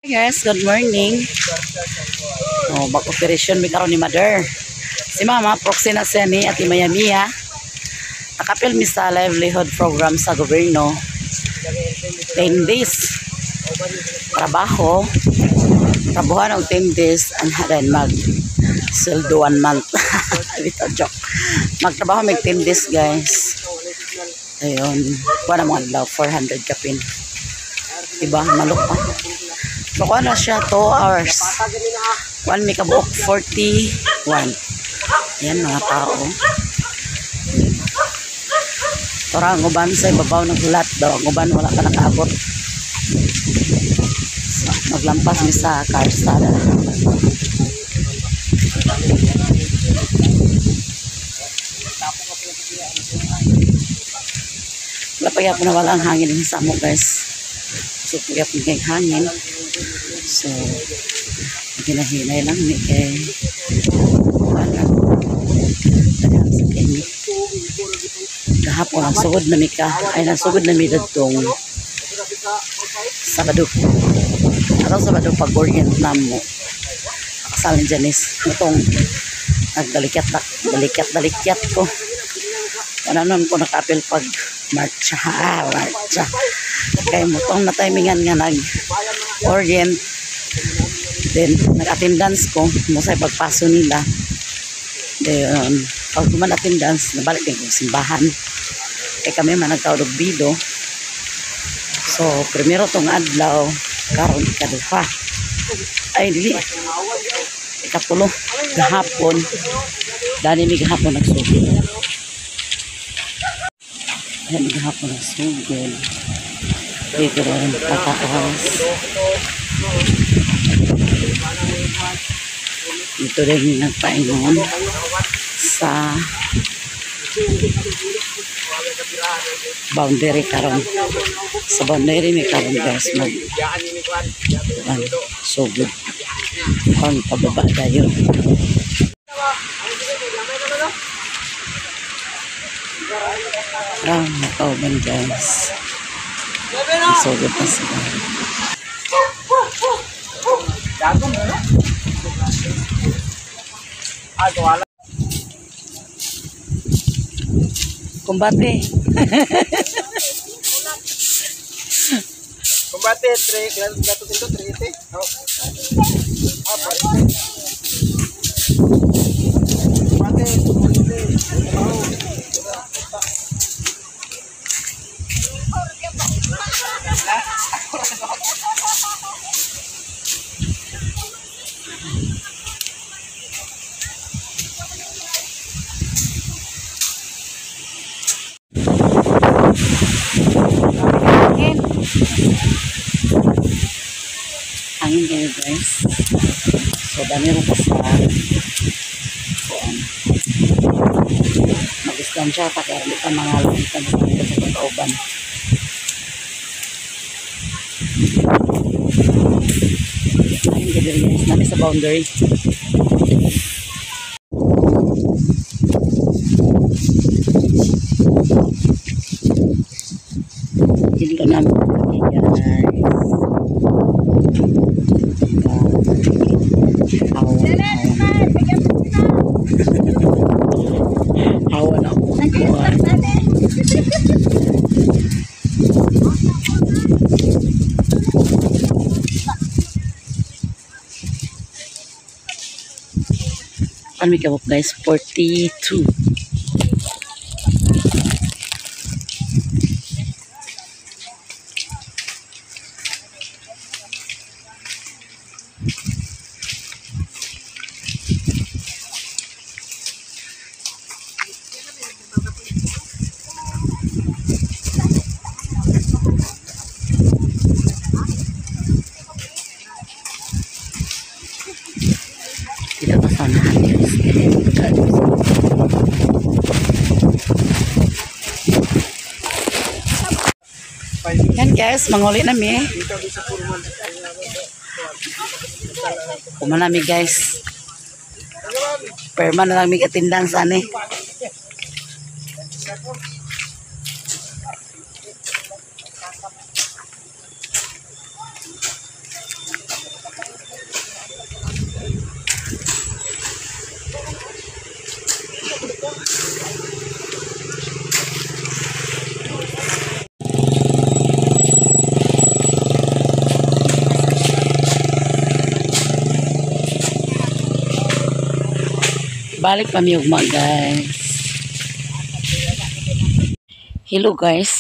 Hi guys, good morning. Oh, back operation mi karon ni Mother. Si Mama, proxy na siya ni Ate Maya Mia. Nakapil mi sa livelihood program sa gobyerno. 10 days. Trabaho. Trabaho og 10 days and then mag sweldo 1 month. Bitaw, joke. Magtrabaho mig 10 days, guys. Ayun. Kuha na mga adlaw, 400 kapin. Diba? Malok pa. So, kuha na siya 2 hours. 1 may kabuok 41. Ayan, mga tao. Tora ang uban sa ibabaw ng hulat daw. Ang uban wala pa nakaabot. So, maglampas mi sa karsada. Wala pa gyapon na wala ang hangin sa amo, guys. So, gyapon kay hangin. So, ginahinay lang ni kay wala. Daghan sa kini. Gahapon ang sugod na mi ka, ay nasugod na mi dadtong Sabado. Atong Sabado pag-orient na mo. Kasal ni Janice. Itong nagdalikyat, dalikyat, dalikyat ko. Wala nun ko nakapil pag marcha. Ah, marcha. Kaya mo tong natimingan nga nag-orient. Then, nag-attendance ko. Mo sa pagpaso nila. Then, pag duman attendance, nabalik din kong simbahan. Kaya kami man nagkaudog bido. So, primero tong adlaw, karon ikaduha. Ay, dili. Ikatulo, gahapon. Dani mi gahapon nagsugod. Dani mi gahapon nagsugod. Dito rin pataas. Dito rin nagpaingon sa boundary karon. Sa boundary mi karon, guys, mag sugod. Karon pababa dayon. Ah, nakauban, guys. Sugod na sila. Kumbate. Kumbate, 3, gato dito, 3. Oh. Kumbate, 3. Hangin. Hangin kayo, guys. So, dami rin pa sa kuan. Mag-distansya ta kaya hindi ka mga langitan sa pagkauban. Hangin kayo diri, guys. Nami sa boundary. Dito namin guys. Awan ako. Ano may kabok, guys? 42. Dito pa sa unahan, guys. Yan guys, manguli na mi. Kuma na mi, guys. Perma na lang mi attendance ani. Balik pa mi ugma, guys. Hello, guys.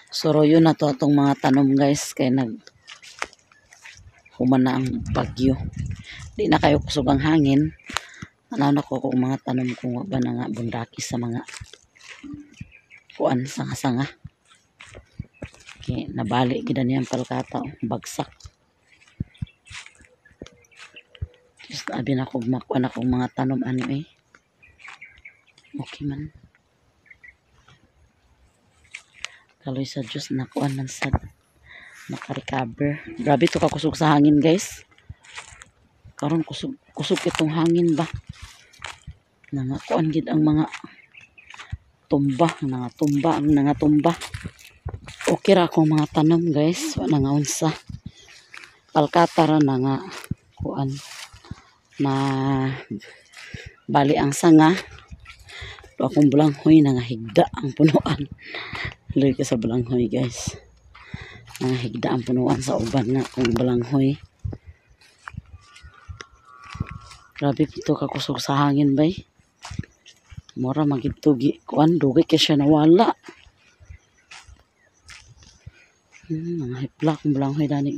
Suroyo na to atong mga tanom, guys, kay nag human na ang bagyo. Di na kayo kusog ang hangin. Tanaw na ko kung mga tanom kung wa ba na nga bundaki sa mga kuan sanga-sanga. Kay nabali gid na niyang palkata, oh, bagsak. Just abi na ko makuan akong mga tanom ani eh. Okay man. Kaloy sa Diyos nakuan man sad naka-recover. Grabe to kakusog sa hangin, guys. Karon kusog kusog itong hangin ba. Nangakuan gid ang mga tumba, nangatumba ang nangatumba. Okay ra akong mga tanom, guys, wa na nga unsa. Palkata ra na nga kuan na bali ang sanga. Do akong balanghoy na nga higda ang punuan. Luy ka sa balanghoy, guys. Nangahigda ang punuan sa uban nga akong balanghoy. Grabe pito kakusog sa hangin bay. Mura magitugi kuan dugay kay siya nawala. Mga hipla akong balanghoy dani.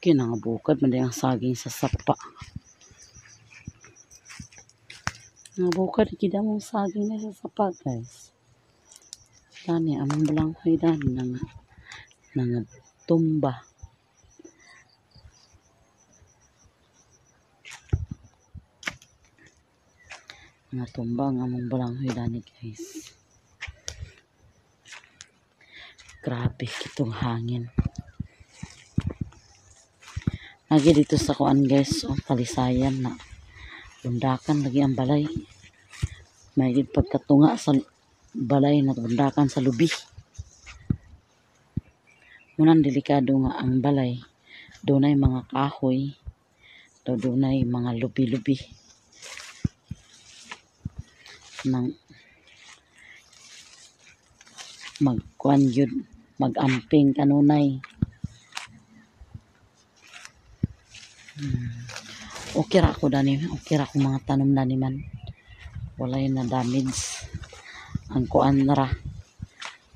Okay, nangabukad man ang saging sa sapa. Nangabukad gid ang saging na sa sapa, guys. Dani among balanghoy dani nangatumba. Nangatumba ang among balanghoy dani, guys. Grabe kitong hangin. Lagi dito sa kuan, guys, oh, talisayan na bundakan lagi ang balay. May pagkatunga sa balay na bundakan sa lubi. Munang delikado nga ang balay. Dunay mga kahoy, daw dunay mga lubi-lubi. Nang magkuan yun, magamping kanunay. Okay ra ako dani, okay ra akong mga tanom dani man. Walay na damage. Ang kuan ra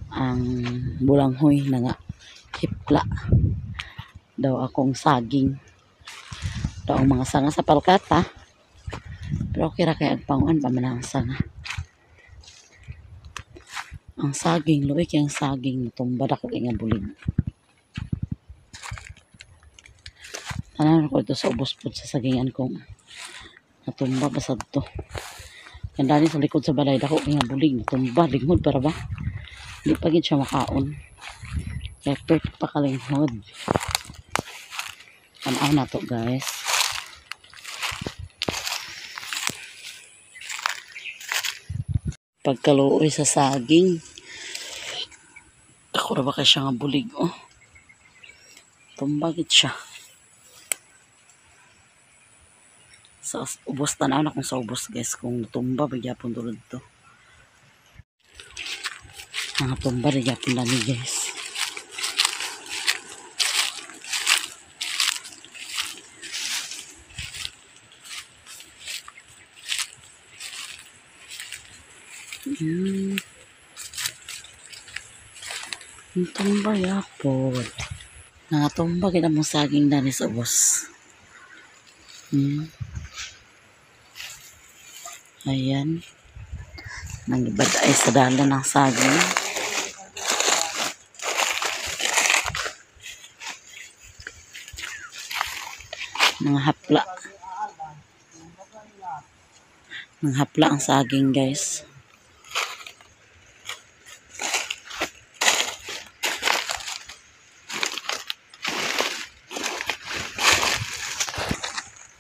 ang bulanghoy na nga hipla daw akong saging. Daw ang mga sanga sa palkata. Pero okay ra kay ang panguan pa man ang sanga. Ang saging, luwi kay ang saging natumba dako kay nga bulig. Tanan ko ito sa ubos po sa sagingan kong natumba basad to. Kandani sa likod sa balay dako kay nga bulig natumba linghod para ba? Di pa gid siya makaon. Kaya perfect pa kalinghod. Tanaw na to, guys. Pagkaluoy sa saging. Ako ra ba kay siya nga bulig, oh. Tumba gid siya. Sa ubos tanaw na kung sa ubos, guys, kung natumba ba gyapon tulad to. Mga tumba ra gyapon dani, guys. Tumba yapon. Nangatumba gid ang saging dani sa ubos. Ayan. Nangibad ay sa dalan ng saging. Mga hapla. Mga hapla ang saging, guys.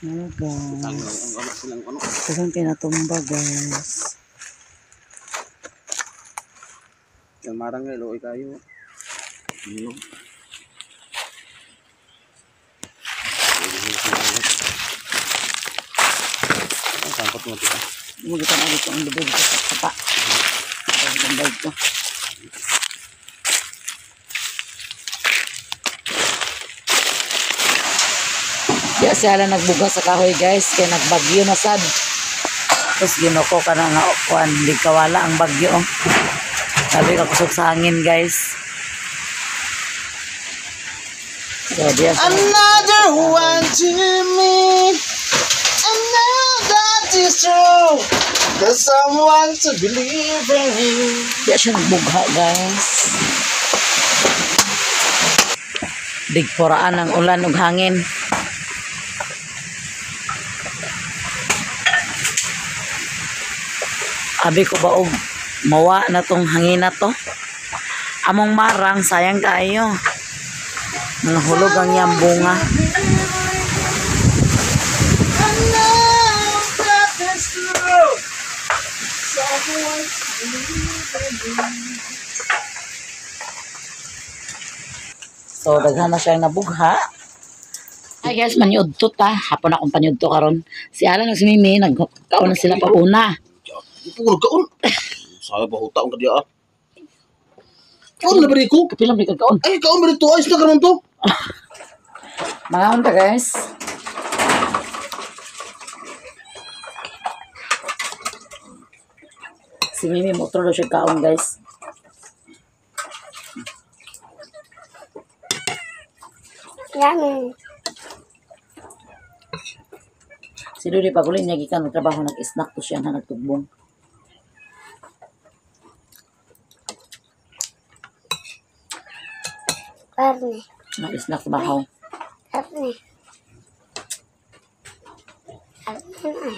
Hello, guys. Kasang kinatumba, guys. Marang nga, luoy kayo. Sangkot mo dito. Mo kita na dito ang lubog sa sapa. Ang bag ko. Di siya nagbuga sa kahoy, guys, kay nagbagyo na sad. Tapos ginuko ka na nga kuan, di kawala ang bagyo. Oh. Sabi ka kusog sa hangin, guys. So, diya siya. Another one to me. I know that is true. There's someone to believe in. Di siya nagbugha, guys. Digporaan ang ulan ug hangin. Abi ko ba og mawa na tong hangin na to? Among marang, sayang kaayo. Nahulog ang iyang bunga. I know that is true. Someone to believe in. So, daghan na siyang nabugha. Hi guys, manyudto ta. Hapon akong panyudto karon. Si Alan ug si Mimi, nagkaon na sila pag-una. Puro kaon. Sabi ba huta ang kadya ah. Kaon na ba ko? Kapila mo kaon. Ay, kaon ba dito? Ayos na karon to. Mangaon ta, guys. Si Mimi motro daw siya kaon, guys. Yummy. Si Luli pag uli niya gikan nagtrabaho, nag-snack to siya na nagtugbong. Karne. Nag-snack sa bahaw. Karne. Karne na.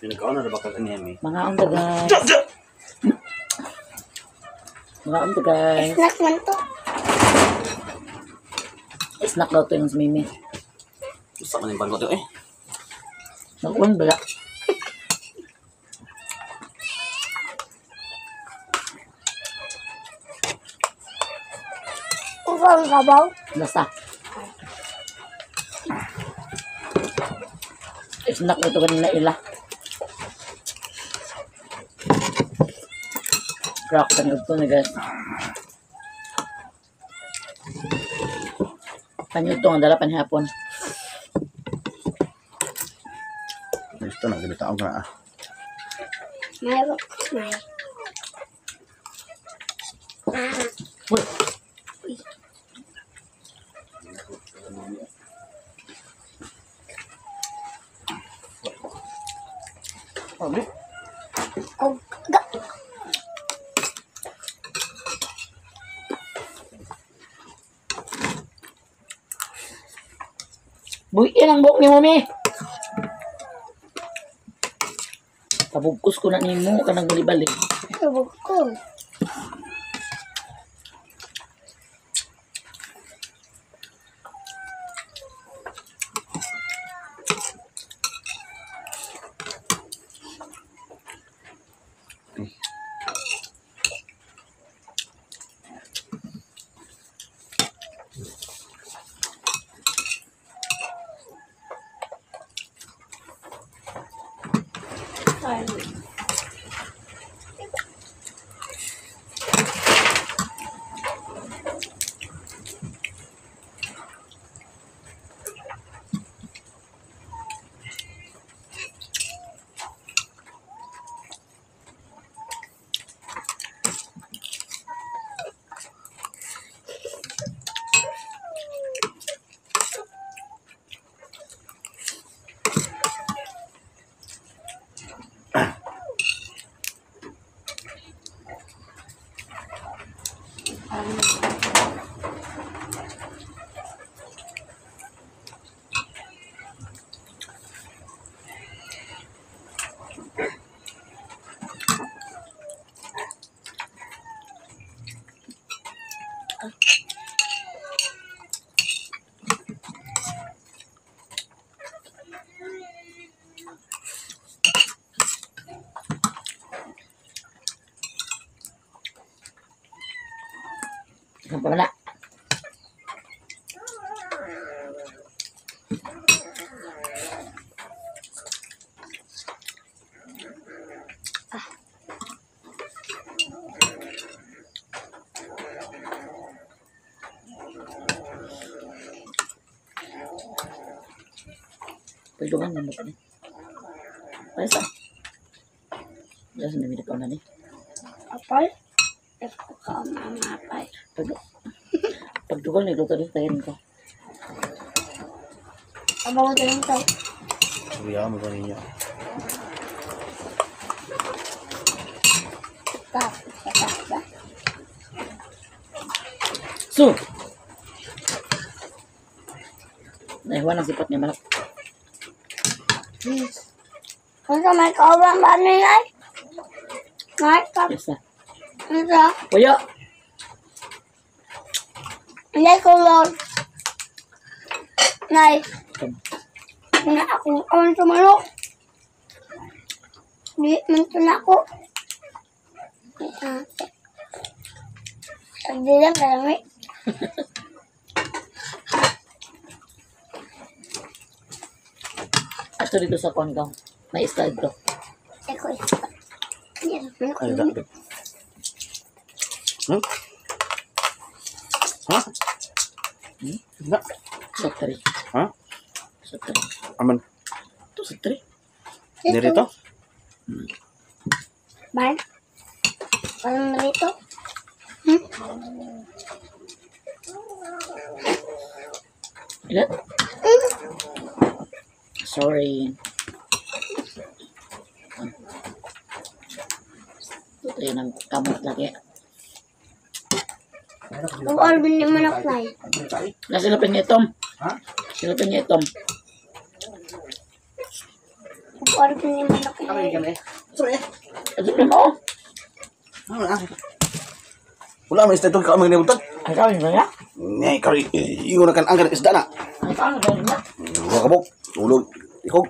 Pinagkaon na ba ka kaniya mi? Mangaon ta, guys. Mangaon ta, guys. Snack man to. Snack daw to yung si Mimi. Usa man yung bago to eh. Nag-uwan bala. Ufa ang sabaw. Lasa. Snack na ito kanina ila. Rock panood to na, guys. Panood to ang dala panihapon. Gusto na gabitaon ka na ah. May may. Ah, Uy, Abi. Oh, ga. Buhiin ang buhok ni Mami. Pabugkos ko na nimo ka nang balik. Tubog ko. Karne. Saan pa wala? Pagdugang na mo ni. Ay sa. Diyan sa may na ni. Apal. Ako ka mama apal. Pag pagdugang ni luto din tayo ko. Abaw din to. Kuya mo ba ninyo? Tap, tap, tap. So. Naiwan ang sipat niya manok. Unsa may kauban ba ni ay? May ka. Yes na. Unsa? Kuya. Hindi ko lord. Nay, Come. na ako ang tumalok. Di man to na ako. Hindi lang kalami. Ato dito sa kuan ka. May isda dito. Eko isa. Yan, manok. Ay, da. Ha? Hmm? Na. Sa tri. Ha? Sa tri. Aman. Ito sa tri. Dito? Ban? Parang narito? Ilan? Sorry. Ito yun ang kamot lagi. Kung Alvin ni manok na Na silapin niya itom. Ha? Silapin niya itom. Kung Alvin ni manok na Sorry. Silapin mo. Wala man isda itong kaamang nibutan. Ang kawin ba niya? Ngay, kari, iyo na kan ang isda na. Ang kawin ba niya? Wala kabok, ulog, ikog.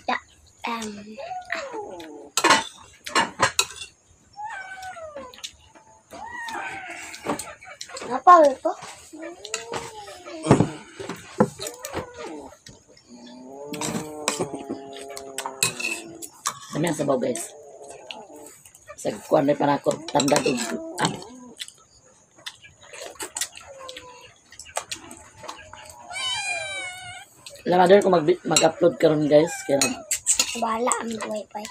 Ya. Um, apa itu? Dami ang sabaw guys. Sa kuan may panakot. Tanda og ah. Lamader ko mag-upload karon guys kaya Wala ang wifi.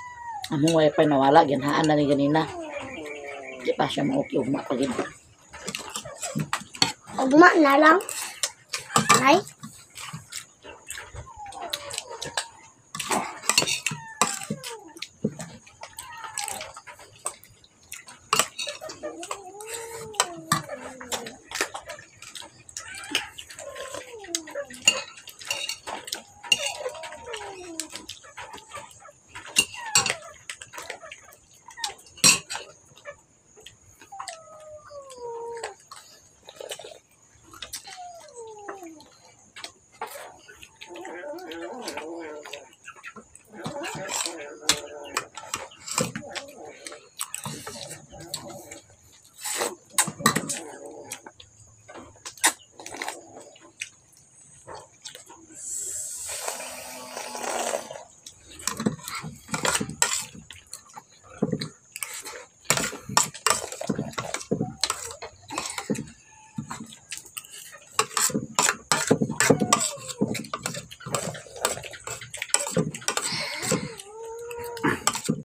among wifi nawala ginhaan na ni ganina. Di pa siya mo-okay ugma pa gid. Ugma na lang. Ay.